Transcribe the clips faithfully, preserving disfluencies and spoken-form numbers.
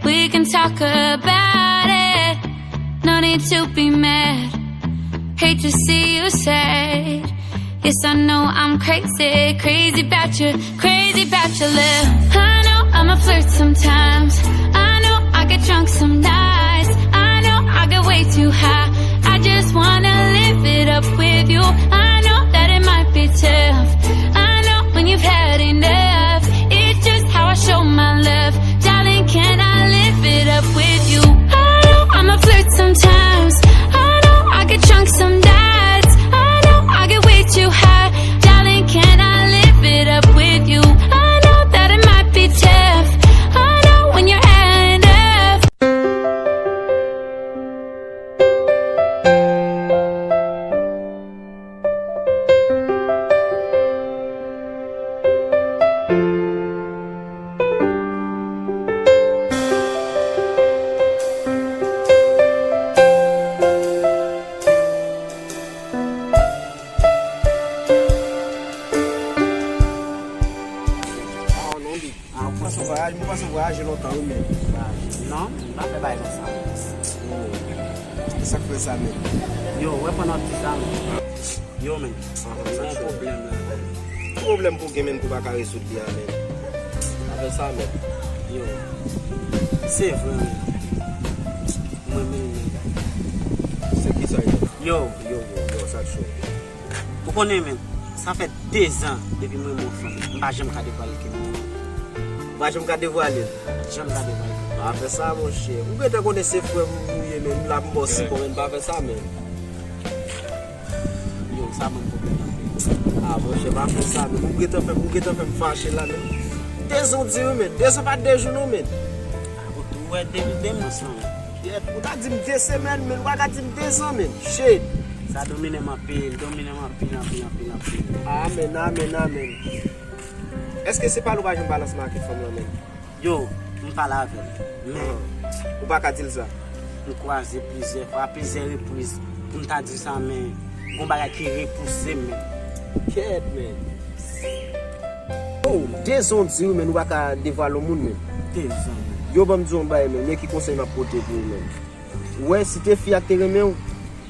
We can talk about it. No need to be mad. Hate to see you sad. Yes, I know I'm crazy, crazy about you, crazy about your love. I know I'm a flirt sometimes. I know I get drunk some nights. I know I get way too high. I just wanna live it up with you. I know that it might be tough. I know when you've had enough. It's just how I show my love. Darling, can I live it up with you? I know I'm a flirt sometimes. I know I get drunk some nights. I know I get way too high. Darling, can I live it up with you? I know that it might be tough. I know when you're had enough. Ah, non, Big. Ah, ou panse w vwayaje? Mwen panse w vwayaje lontan, wi, men. Vwayaje? Non, m pa fè bagay konsa. Oh. E sa k fè sa, men? Yo, ou wè pandan w ap di sa, men. Yo, men. Ah, sa gon pwoblèm la, men. Ki pwoblèm pou gen, men, pou pa ka rezoud li a, men? Pa fè sa, men. Yo. Se vre, men. Mwen menm, men. Se ki sa, yo? Yo. Yo, yo, yo, sa k cho. Ou konnen, men, sa fè dezan depi mwen renmen yon fanm. M pa janm ka devwale kè m. Ou pa janm ka devwale l? Janm ka devwale kè m. Pa fè sa, monchè. Ou gentan konnen se frè m ou ye, men. M la pou m ba w sipò, men. Pa fè sa, men. Yo, sa ban m pwoblèm anpil. Ah, monchè, pa fè sa, men. Ou gentan fè, ou gentan fè m fache la, men. Dezan w di, wi, men. Dezan pa de jou, non, men. Ah, ou tou wè depi de mwa sa, men. Yèt, ou ta di m de semèn, men, ou pa ka di m dezan, men. Shit. Sa domine m anpil, domine m anpil, anpil, anpil, anpil. Amèn, amèn, amèn. Èske se pale ou pa janm pale ansanm ak fanm lan, men? Yo, m pale avè l. Men, ou pa ka di l sa? M kwaze plizyè fwa, plizyè repriz, pou m ta di l sa, men gon bagay ki repouse m, men. Kèt, men. Oh, dezan w di, wi, men, ou pa ka devwale yon moun, men. Dezan, men. Yo, ban m di w yon bagay, men, men ki konsèy m ap pote pou ou, men. Ou wè, si te fi a te renmen w,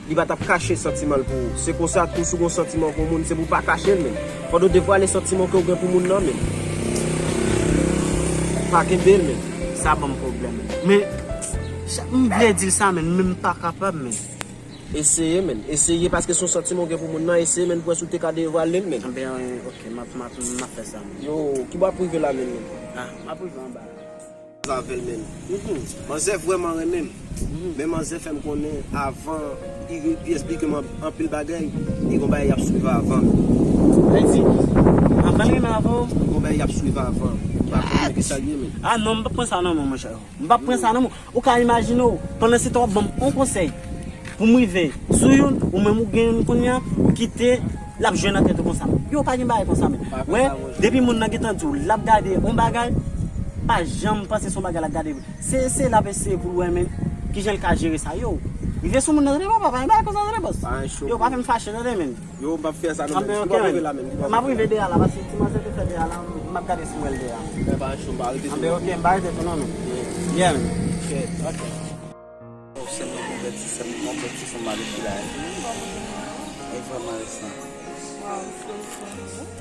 li pa t ap kache santiman l pou ou. Se konsa, tou si w gon santiman pou yon moun, se pou w pa kache l, men. Fò w devwale santiman ke w gen pou moun nan, men. Pa kenbe l, men. Sa ban m pwoblèm, men. Men, sa, m vle di l sa, men, men m pa kapab, men. Eseye, men. Eseye, paske se yon santiman w gen pou moun nan, eseye, men, pou wè si w te ka devwale l, men. Anben, ok, m ap, m ap, m ap fè sa, men. Yo, ki bò w ap rive la, men, men? Ah, m ap rive anba la. Avè l, men. Mhm. Manzè vrèman renmen m. Mhm. Men manzè fè m konnen avan, li, li eksplike m an-, anpil bagay, li gon bagay y ap swiv avan. Sa vle di, avan l renmen avè w? Li gon bagay y ap swiv avan. M pa konnen ki sa l ye, men. Ah non, m p ap pran sa nan men w, monchè. M p ap pran sa nan men w. Ou ka imajine w, pandan se tan w ap ban m yon konsèy. Pou m rive sou youn, ou menm ou gen youn kounye a, ou kite l ap jwe nan tèt ou konsa. Yo, pa gen bagay konsa, men. Wè, depi moun nan gentan di w, l ap gade yon bagay, pa janm panse se yon bagay l ap gade vre. Se eseye l ap eseye pou l wè, men, kijan l ka jere sa. Yo, rive sou moun nan, tande, papa, pa gen bagay konsa, tande, bòs. Yo, pa fè m fache, tande, men. Yo, m p ap fè sa, non, men. Anben, ok, men. M ap rive dèyè la, paske ti manzè te fè dèyè la, m ap gade si m wè l dèyè. Anben, ok, m pa rete tou, non, men. Yeah, men. Ok, ok. Oh, sè m nan konvèti, sè m konvèti, sè m ale ki la. E vrèman resan.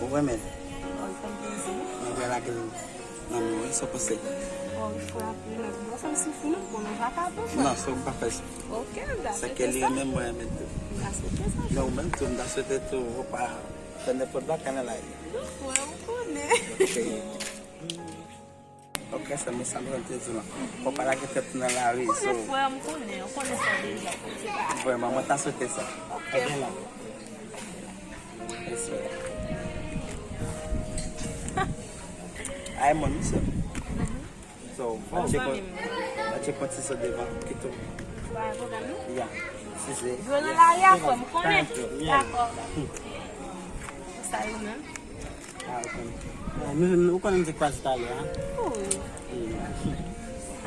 Ou renmen l? Mwen vle lage l nan men w, sa w panse? Bon, wi, frè, apre, men, bon, fè m soufri, non, bon, nou pa ka tou, frè. Non, se ou m pa fè soufri. Ok, m ta swete sa. Se ke li renmen mwen, renmen tou. M ta swete sa. Men ou menm tou, m ta swete tou, ou pa fè nenpòt bagay nan lavi. Non, frè, ou konnen. Ok. Ok, sè m, sa m te di w lan. Fò w pa lage tèt ou nan lari, so. Ou konnen, frè, m konnen, ou konnen sa deja, frè, se pa. Vrèman, mwen ta swete sa. Ok. Ebyen la. Respè. Ay, mwen, misye. So, mwen tcheke, mwen tcheke yon ti sot devan, kite w. Pa gen pwoblèm, non? Ya. Si se. Dlo nan lari a, frè, m konnen. Dakò. Sa yo menm? Ah, ou konnen. Ah, nou, nou konnen nou te kwaze talè, a? Wi. Wi.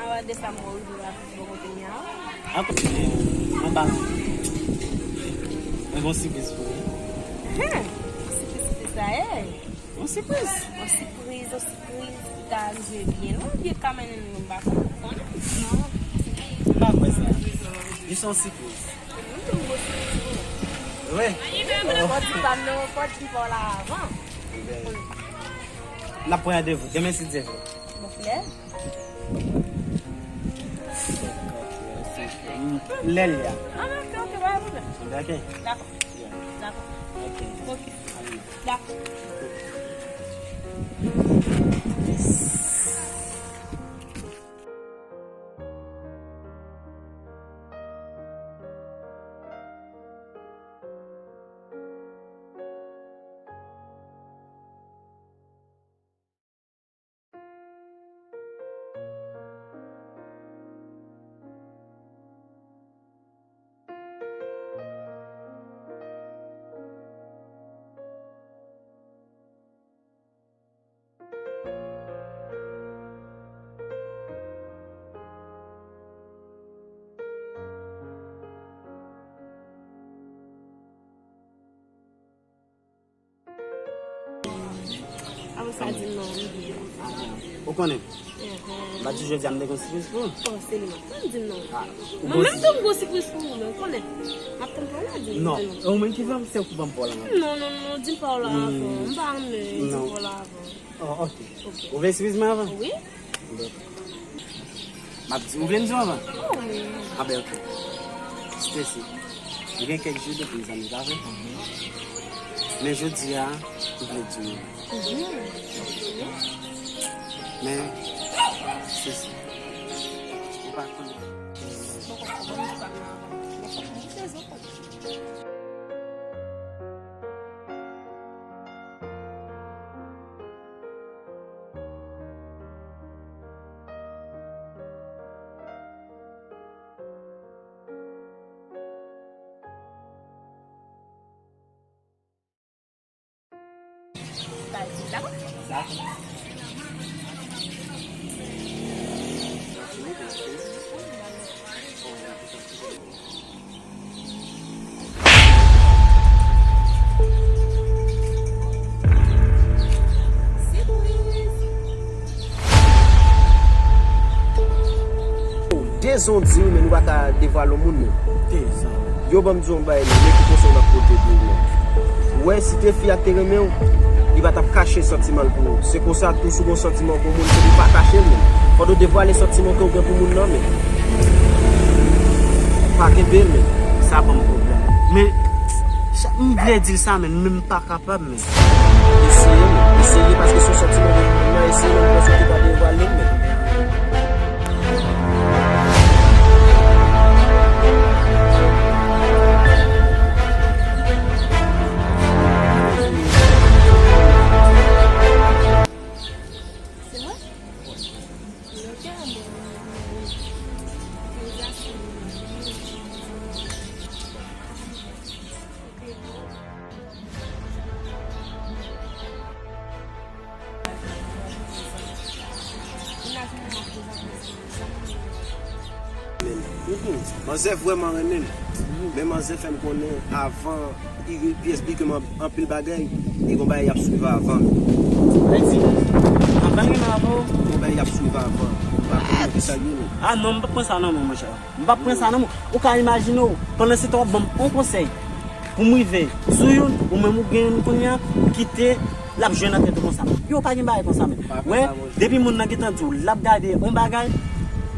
Awa de sa m wè w rive la bò kote m ye a. Anba. Mwen gen yon sipriz pou ou. Hen, sipriz, sipriz la, e. Yon sipriz. Yon sipriz, yon sipriz ki ka rive byen lwen, byen ka mennen nou, m pa konn, ou konnen. Yon sipriz. Mwen tou m gwo sipriz pou ou. Wi. Fò di pa m non, fò di pa w la avan. N ap pran randevou demen si Dye vle. Bon, kilè? Lè l ye a. Ah, ok, ok, pa gen pwoblèm. Ok. Dakò. Dakò. Ok. Ok. Dakò. Apre sa, di m non, m bliye. Ou konnen? Mhm. M pa di jodi a m te gen yon sipriz pou ou. Fòseman. Mwen di m non. Ah, ou Mwen menm tou m gen yon sipriz pou ou, men ou konnen. M ap tann pa w la, di m non. Di m non. E ou menm ki fè m se ou ki ban m pa w la. Non, non, non, di m pa w la avan. M pa renmen di m pa w la avan. Oh, ok. Ok. Ou vle sipriz mwen avan? Wi. Bon. M ap di, ou vle m di w avan? Oh, wi. Ah, ben, ok. Stacy, nou gen kèk jou depi n zanmi, pa vre? Mhm. Men jodi a, m vle di w. Mhm. Men, Stacy, ou pa konn. Bon, bon, bon, bon, bon, bon. Dezon di wi, men nou pa ka devwale yon moun non. Dezon. Yo ban m di yon bagay non, men ki konsèy m ap pote pou ou non. Ou wè, si te fi a te renmen w, li pa t ap kache santiman l pou ou. Se konsa tou, si w gen yon santiman pou yon moun, se pou w pa kache l men. Fòk ou devwale santiman ke w gen pou moun nan men. Pa kenbe l men. Sa ban m pwoblèm. Men, sa, m vle di l sa men, men m pa kapab men. Eseye men. Eseye paske se yon santiman ke w gen pou moun nan, eseye men, m panse w te ka devwale l men. Mhm. Manzè vrèman renmen m. Mhm. Men manzè fè m konnen avan li, li esplike m an-, anpil bagay, li gon bagay y ap swiv avan. Sa vle di, avan l renmen avè w? Gon bagay y ap swiv avan. M pa konnen ki sa l ye, men. Ah non, m p ap pran sa nan men w, monchè. M p ap pran sa nan men w. Ou ka imajine w, pandan se tan w ap ban m yon konsèy pou m rive sou youn, ou menm ou gen youn kounye a, ou kite l ap jwe nan tèt ou konsa. Yo, pa gen bagay konsa, men. Wè, depi moun nan gentan di w l ap gade yon bagay,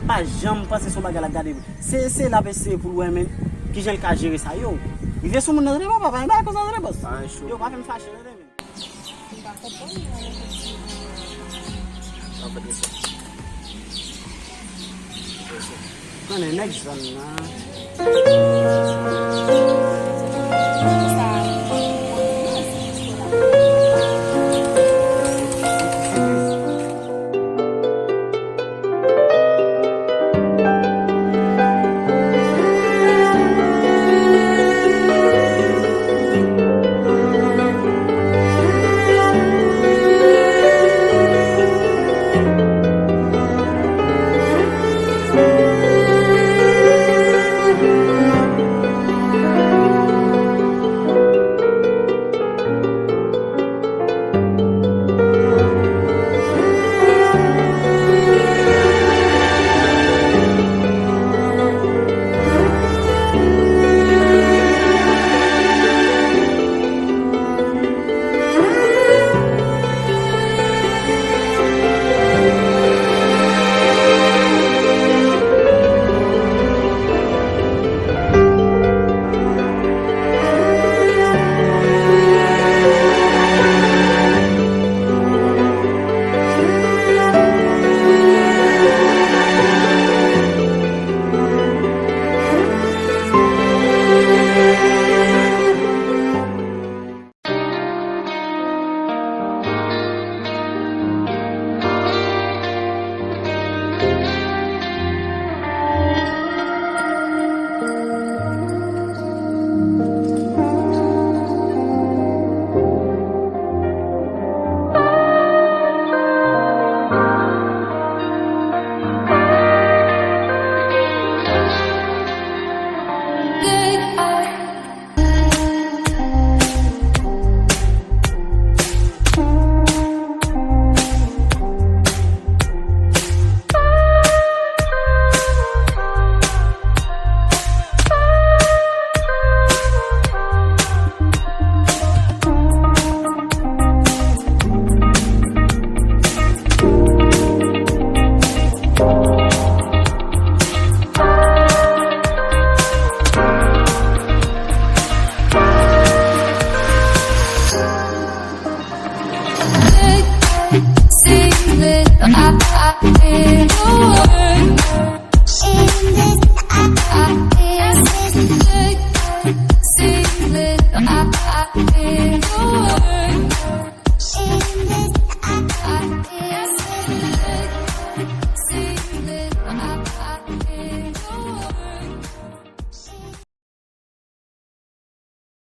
pa janm panse se yon bagay l ap gade. Se eseye l ap eseye pou l wè, men, kijan l ka jere sa. Yo, rive sou moun nan, tande, papa, pa gen bagay konsa, tande, bòs. Yo, pa fè m fache, tande, men. M pa konprann ou, mwen, efektivman. Konnen nèg zòn nan.